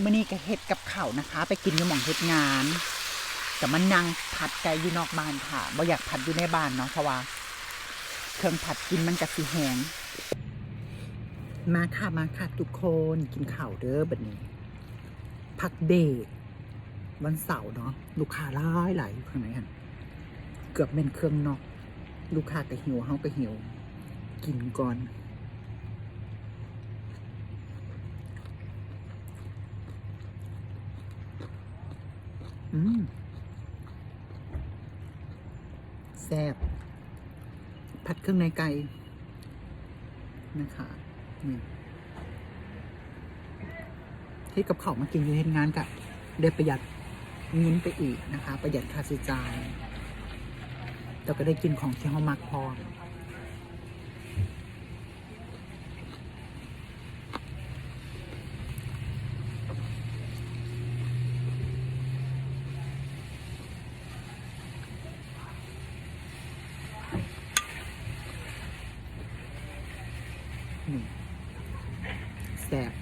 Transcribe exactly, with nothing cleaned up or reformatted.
มื้อนี้ก็เฮ็ดกับข้าวนะคะ ไปกินอยู่หม่องเฮ็ดงาน ก็มานั่งผัดไก่อยู่นอกบ้านค่ะ บ่อยากผัดอยู่ในบ้านเนาะ เพราะว่าเครื่องผัดกลิ่นมันก็สิแฮง มาค่ะ มาค่ะทุกคน กินข้าวเด้อบัดนี้ พักเบรกวันเสาร์เนาะ ลูกค้าหลายหลายอยู่ข้างในหั่น เกือบแม่นเครื่องนอก ลูกค้าก็หิว เฮาก็หิว กินก่อน อืม แซ่บ ผัดเครื่องในไก่นะคะ นี่ เฮ็ดกับข้าวมากินอยู่เฮ็ดงานก็ได้ประหยัดเงินไปอีกนะคะ ประหยัดค่าใช้จ่าย แต่ก็ได้กินของที่เฮามักพร้อม นี่ แซ่บ